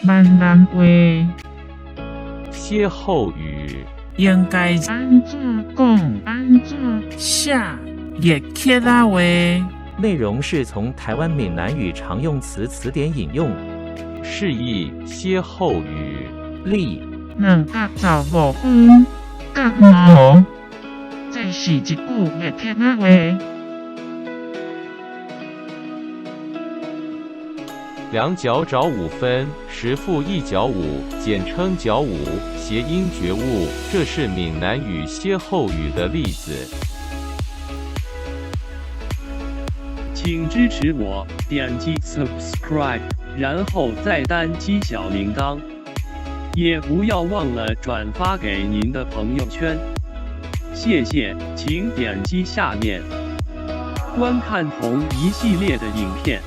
閩南話。歇後語。應該按怎講？按怎寫月客仔話？內容是從台灣閩南語常用詞詞典引用。釋義歇後語。例：兩角十五分，角五毫。這是一句月客仔話。兩角找五分，十付一角五，簡稱角五，諧音覺悟。這是閩南語歇後語的例子。請支持我，點擊 subscribe，然後再單擊小鈴鐺，也不要忘了轉發給您的朋友圈。謝謝，請點擊下面觀看同一系列的影片。